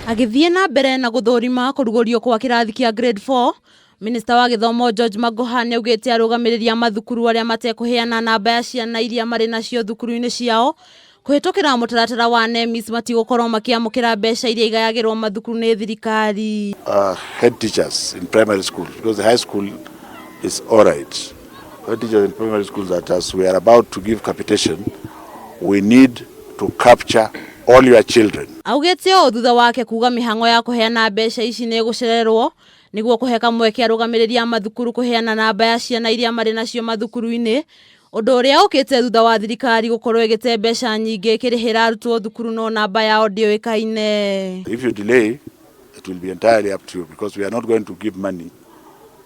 Agĩthiĩ na mbere na gũthũrima kũrugũrio kwa kĩrathi kĩa grade 4, Minista wa gĩthomo George Magoha nĩaugĩte arũgamĩrĩri a mathukuru arĩa matekũheana namba ya ciana iria marĩ nacio thukuru-inĩ ciao kũhĩtũkĩra mũtaratara wa NEMIS matigũkorwo makĩamũkĩra mbeca iria igayagĩrwo mathukuru nĩ thirikari. Head teachers in primary school, because the high school is all right. Head teachers in primary schools, that as we are about to give capitation, we need to capture all your children. Augĩte ũũ thutha wake kuga mĩhang'o ya kũheana mbeca ici nĩ ĩgũcererwo nĩguo kũhe kamweke arũgamĩrĩri a mathukuru kũheana namba ya ciana iria marĩ nacio mathukuru-inĩ, ũndũ ũrĩa ũkĩte thutha wa thirikari gũkorwo ĩgĩte mbeca nyingĩ ĩkĩrĩhĩra arutwo thukuru no namba yao ndĩũĩkaine. If you delay, it will be entirely up to you, because we are not going to give money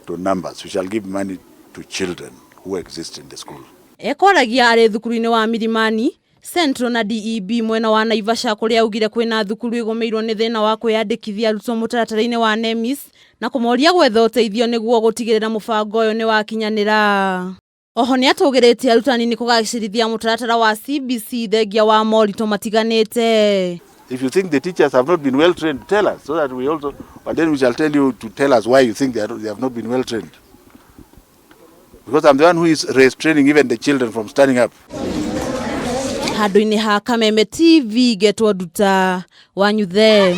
to numbers. We shall give money to children who exist in the school. Ekwaragia arĩ thukuru-inĩ wa Milimani Central na DEB mwena wa Naivasha, kũrĩa augire kwĩna thukuru igũmĩirwo nĩ thĩna wa kwĩyandĩkithia arutwo mũtaratara-inĩ wa NEMIS na kũmoria gwetha ũteithio nĩguo gũtigĩrĩra mũbango ũyũ nĩ wakinyanĩra. Oho nĩ atũgĩrĩtie arutani nĩ kũgacĩrithia mũtaratara wa CBC thengia wa moritũ matiganĩte. If you think the teachers have not been well trained, tell us so that we also, but then we shall tell you to tell us why you think they have not been well trained. Because I'm the one who is restraining even the children from standing up. Handũ-inĩ ha Kameme TV, ngetwo Nduta Wanyuthe.